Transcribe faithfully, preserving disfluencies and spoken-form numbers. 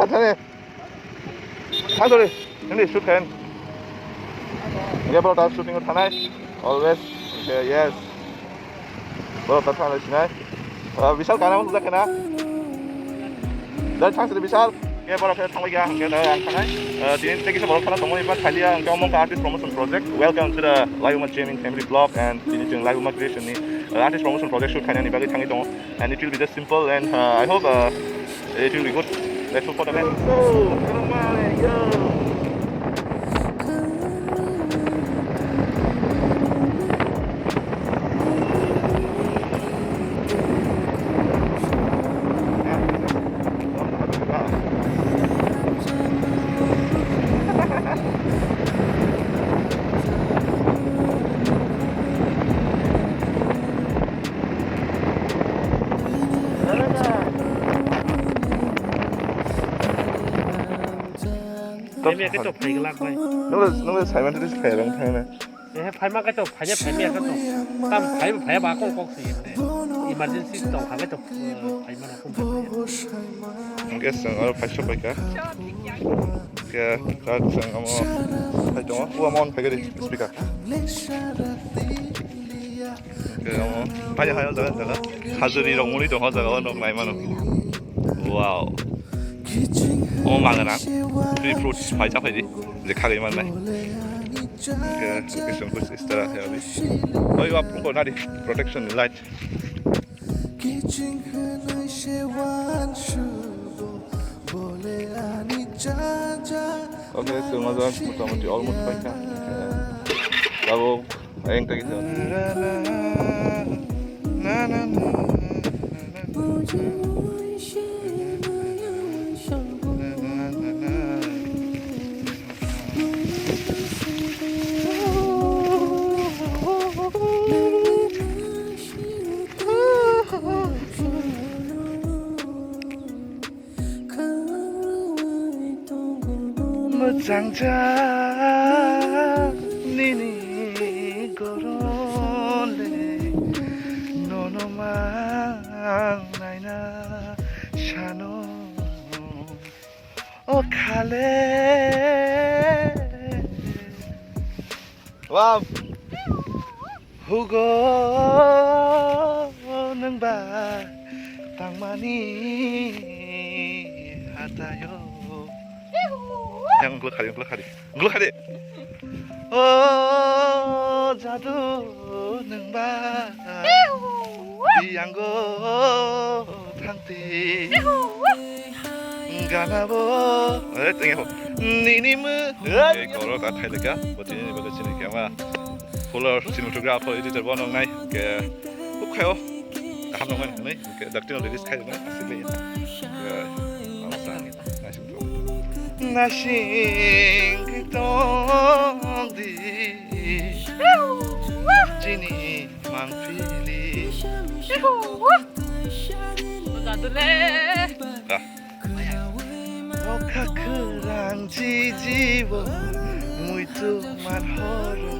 Thani. Thang dori. Hindi shoot khayan. Ye bro, ta shooting thanai. Always. Okay, yes. Bro, ta thanai sinai. Ah, Bishal kana mo sudah kena. Dal chance de Bishal. Ye bro, khe thangbai ya. Hingke da ang thanai. Ah, din te kisa bro kana tongmani pa thalia ang kamu ka artist promotion project. Welcome to the Live Uma Gaming Family Vlog and ini jeng Live Uma Creation ni, ah, artist promotion project shoot khainani bagwi thangwi tongo. And it will be just simple and, uh, I hope, uh, it will be good. Let's hope for the best. Phai maya khe to phai glak bai. Nungla, nungla saiman tadi phai rang thang na. Eh, phai ma khe to phai ya, phai maya khe to. Tam phai, phai ba kok kok si ne. Emergency to kha khe to, eh, phai ma na kum phai ya. Hingke chwng aro phai sok pai kha. Hingke kha chwng amo phai tongo. Uwa mon phai khe di speaker. Hingke amo phai hai o jaga jaga. Khajuri rok muni tongo jaga o nok nai mano. Wow. Omo magana. Free fruits phai cha phai di. Je khagwi man nai. Hingke location kuch is tarah hai abhi. Oi, wa phone ko nari. Protection light. Okay, so majan motamoti almost paikha. Tabuk ayang tagi sa. Mwchang ja nini goron le, nono mang naina sano. O khale. Wow. Hugo nungba tangmani hatayo. Yang ungkul khari, ungkul khari. Ungkul khari. O jadu nungba biyango thangti. Gana bo. Eh, tengya ho. Nini mu. Eh, koro ta thai leka. Bo tini ni baga chini kama. Fuller cinematographer, editor bo nong nai. Ke. Huk khayo. Kaham nong nai. Ke, dak tino release khai nong nai. Asik le. Ke. Ama sa. Nasing tong. Nasing tong di. Chini. Mangpili. Ihu, wah. Moja dule. Ah. Nokha khwrang jijibo muitu man horo.